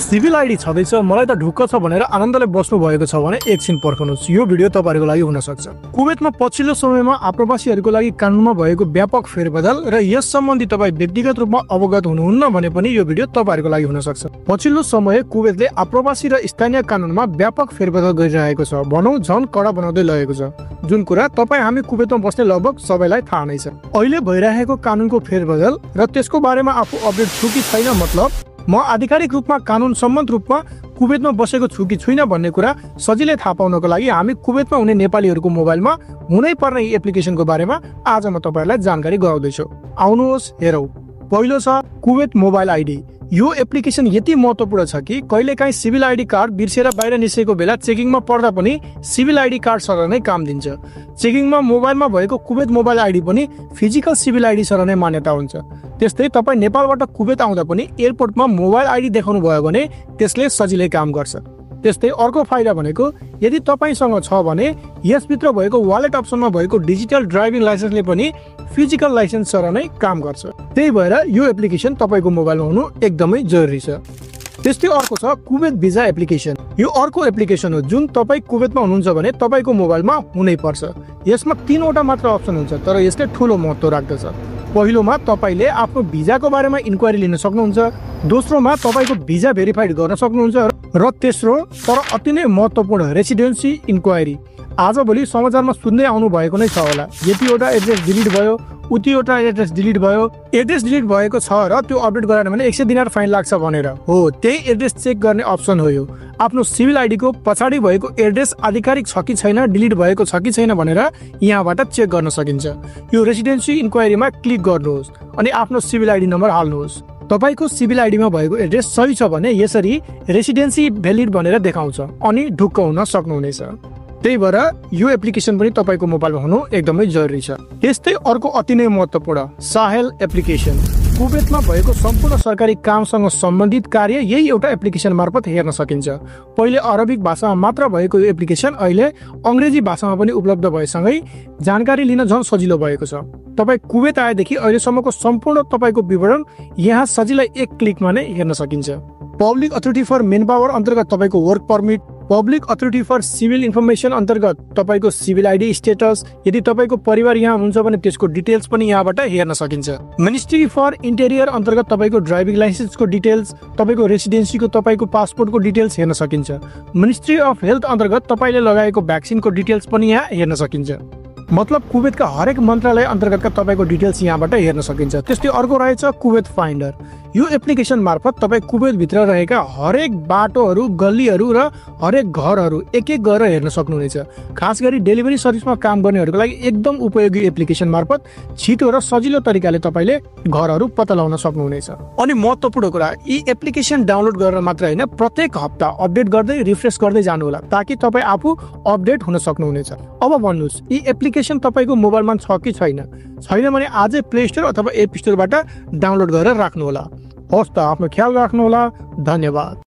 Civil ID छँदैछ मलाई त ढुक्क छ भनेर आनन्दले बस्नु भएको छ भने एकछिन पर्खनुहोस्, यो भिडियो तपाईहरुको लागि हुन सक्छ। कुवेतमा पछिल्लो समयमा आप्रवासीहरुको लागि कानुनमा भएको व्यापक फेरबदल र यस सम्बन्धी तपाई व्यक्तिगत रूपमा अवगत हुनुहुन्न भने पनि यो भिडियो तपाईहरुको लागि हुन सक्छ। पछिल्लो समय कुवेतले आप्रवासी र स्थानीय कानुनमा व्यापक फेरबदल गरिरहेको छ, भनौं झन कडा बनाउँदै लगेको छ, जुन कुरा तपाई हामी कुवेतमा बस्ने लगभग सबैलाई थाहा नै छ। अहिले भइरहेको कानुनको फेरबदल र त्यसको बारेमा आफू अपडेट छु कि छैन, मतलब म आधिकारिक रूपमा कानुन सम्बन्ध रूपमा कुवेतमा बसेको छु कि छैन भन्ने कुरा सजिलै थाहा पाउनको लागि हामी कुवेतमा हुने नेपालीहरूको मोबाइलमा हुनै पर्ने एप्लिकेसनको बारेमा आज म तपाईहरुलाई जानकारी गराउँदैछु। आउनुहोस् हेरौं। पहिलो छ कुवेत मोबाइल आइडी। यो एप्लिकेसन यति महत्त्वपूर्ण छ कि कहिलेकाहीँ सिभिल आइडी कार्ड बिर्सेर बाहिर निस्केको बेला चेकिङमा पर्दा पनि सिभिल आइडी कार्ड सर नै काम दिन्छ। चेकिङमा मोबाइलमा भएको कुवेत मोबाइल आइडी पनि फिजिकल सिभिल आइडी सर नै मान्यता हुन्छ। त्यस्तै तपाई नेपालबाट कुवेत आउँदा पनि एयरपोर्टमा मोबाइल आइडी देखाउनु भयो भने त्यसले सजिलै काम गर्छ। त्यस्तै अर्को फाइदा भनेको यदि तपाईसँग छ भने यसभित्र भएको वालेट अप्सनमा भएको डिजिटल ड्राइभिङ लाइसेन्सले पनि फिजिकल लाइसेन्स सर नै काम गर्छ। त्यही भएर यो एप्लिकेसन तपाईको मोबाइलमा हुनु एकदमै जरुरी छ। त्यस्तै अर्को छ कुवेत भिजा एप्लिकेसन। यो अर्को एप्लिकेसन हो जुन तपाई कुवेतमा हुनुहुन्छ भने तपाईको मोबाइलमा हुनै पर्छ। यसमा 3 वटा मात्र अप्सन हुन्छ, तर यसले ठूलो महत्त्व राख्दछ। पहिलोमा तपाईले आफ्नो भिजाको बारेमा इन्क्वायरी लिन सक्नुहुन्छ, दोस्रोमा तपाईको भिजा भेरिफाइड गर्न सक्नुहुन्छ र तेस्रो तर अति नै महत्त्वपूर्ण रेसिडेन्सी इन्क्वायरी। आजभोलि समाचारमा सुन्दै आउनु भएको नै छ होला, यतिवटा एड्रेस डिलिट भयो, उतिवटा एड्रेस डिलिट भयो, एड्रेस डिलिट भएको छ र त्यो अपडेट गराएन भने 100 दिनार फाइन लाग्छ भनेर। हो, त्यही एड्रेस चेक गर्ने अप्सन हो यो। आफ्नो सिभिल आइडी को पछाडि भएको एड्रेस आधिकारिक छ कि छैन, डिलिट भएको छ कि छैन भनेर यहाँबाट चेक गर्न सकिन्छ। यो रेसिडेन्सी इन्क्वायरीमा क्लिक गर्नुहोस् अनि आफ्नो सिभिल आइडी नम्बर हाल्नुहोस्। तपाईको सिभिल आइडीमा भएको एड्रेस सही छ भने यसरी रेसिडेन्सी भ्यालिड भनेर देखाउँछ अनि ढुक्क हुन सक्नुहुनेछ। त्यही भएर यो एप्लिकेसन पनि तपाईको मोबाइलमा हुनु एकदमै जरुरी छ। त्यस्तै अर्को अति नै महत्त्वपूर्ण साहेल एप्लिकेसन। कुवेतमा भएको सम्पूर्ण सरकारी कामसँग सम्बन्धित कार्य यही एउटा एप्लिकेसन मार्फत हेर्न सकिन्छ। पहिले अरबिक भाषामा मात्र भएको यो एप्लिकेसन अहिले अंग्रेजी भाषामा पनि उपलब्ध भएसँगै जानकारी लिन झन सजिलो भएको छ। तपाई कुवेत आएदेखि अहिलेसम्मको सम्पूर्ण तपाईको विवरण यहाँ सजिलै एक क्लिकमा नै हेर्न सकिन्छ। Public authority for manpower अन्तर्गत तपाईको work permit, public authority for civil information अन्तर्गत तपाईको सिभिल आइडी स्टेटस, यदि तपाईको परिवार यहाँ हुनुहुन्छ भने त्यसको डिटेल्स पनि यहाँबाट हेर्न सकिन्छ। मिनिस्ट्री फर इन्टेरियर अन्तर्गत तपाईको ड्राइभिङ लाइसेन्सको डिटेल्स, तपाईको रेसिडेन्सीको तपाईको पासपोर्टको डिटेल्स हेर्न सकिन्छ। मिनिस्ट्री अफ हेल्थ अन्तर्गत तपाईले लगाएको भ्याक्सिनको डिटेल्स पनि यहाँ हेर्न सकिन्छ। मतलब कुवेतका हरेक मन्त्रालय अन्तर्गतका तपाईको डिटेल्स यहाँबाट हेर्न सकिन्छ। त्यस्तै अर्को रहेछ कुवेत फाइन्डर। यो एप्लिकेसन मार्फत तपाई कुवेत भित्र रहेका हरेक बाटोहरू, गल्लीहरू र हरेक घरहरू एक एक गरेर हेर्न सक्नुहुनेछ। खास गरी डेलिभरी सर्भिसमा काम गर्नेहरूको लागि एकदम उपयोगी एप्लिकेसन मार्फत छिटो र सजिलो तरिकाले तपाईले घरहरू पत्ता लगाउन सक्नुहुनेछ। अनि महत्त्वपूर्ण कुरा, यी एप्लिकेसन डाउनलोड गरेर मात्र हैन, प्रत्येक हप्ता अपडेट गर्दै रिफ्रेश गर्दै जानु होला ताकि तपाई आफू अपडेट हुन सक्नुहुनेछ। अब भन्नुस्, यी एप्लिकेसन तपाईको मोबाइलमा छ कि छैन? छैन भने आजै प्ले स्टोर अथवा एप स्टोरबाट डाउनलोड गरेर राख्नु होला। हवस् त, आफ्नो ख्याल राख्नु होला। धन्यवाद।